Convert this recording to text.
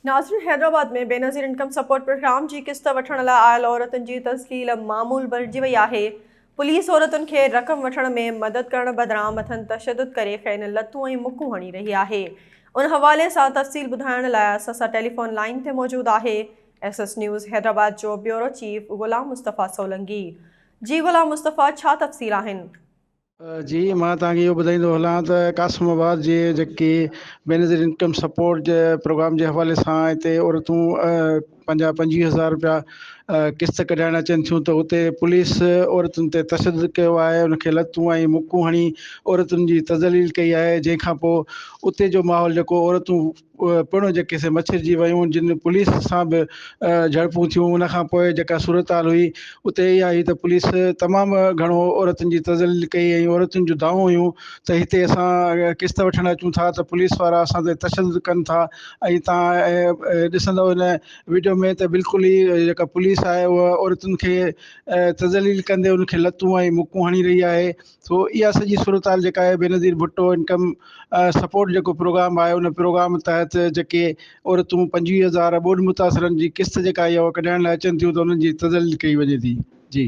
ناظرين Hyderabad ۾ Benazir income support programme جي قسط وٺڻ لاء آيل عورتن جي تذليل معمول بڻجي وئي آهي، پوليس عورتن کي رقم وٺڻ ۾ مدد ڪرڻ بدران مٿن تشدد ڪري کين لتون ۽ مڪون هڻي رهي آهي. ان حوالي سان تفصيل ٻڌائڻ لاء اسان سان ٽيليفون لائين تي موجود آهي ايس ايس نيوز حيدرآباد جو بيورو چيف غلام مصطفيٰ سولنگي. جي غلام مصطفيٰ ڇا تفصيل آهن؟ جي مان توهان کي اهو ٻڌائيندو هلان ته قاسم آباد جي جيڪي بينظير انڪم سپورٽ جي پروگرام جي حوالي سان هتي عورتون پنهنجا 25 هزار روپيا قسط ڪڍائڻ اچن ٿيون ته اتي پوليس عورتن تي تشدد ڪيو آهي ان کي لتون ۽ مڪون هڻي عورتن جي تذليل ڪئي آهي جنهن کان پوء اتي جو ماحول جيڪو عورتون پڻ جيڪي سي مڇرجي ويون جن پوليس سان به جهڙپون ٿيون ان کان پوء جيڪا صورتحال هئي اتي اها هئي ته پوليس تمام گهڻو عورتن جي تذليل ڪئي ۽ عورتن جون دانهون هيون ته هتي اسان قسط وٺڻ اچون ٿا ته پوليس وارا اسان تي تشدد ڪن ٿا ۽ تان ڏسندو هن وڊيو ۾ ته بلڪل ئي جيڪا پوليس آهي اها عورتن کي تذليل ڪندي ان کي لتون ۽ مڪون هڻي رهي آهي سو اها سڄي صورتحال جيڪا آهي بينظير ڀٽو انڪم سپورٽ جيڪو پروگرام آهي ان پروگرام تحت جيڪي عورتون 25 هزار ٻوڏ متاثرن جي قسط جيڪا آئي اها ڪڍائڻ لاء اچن ٿيون ته انهن جي تذليل ڪئي وڃي ٿي جي.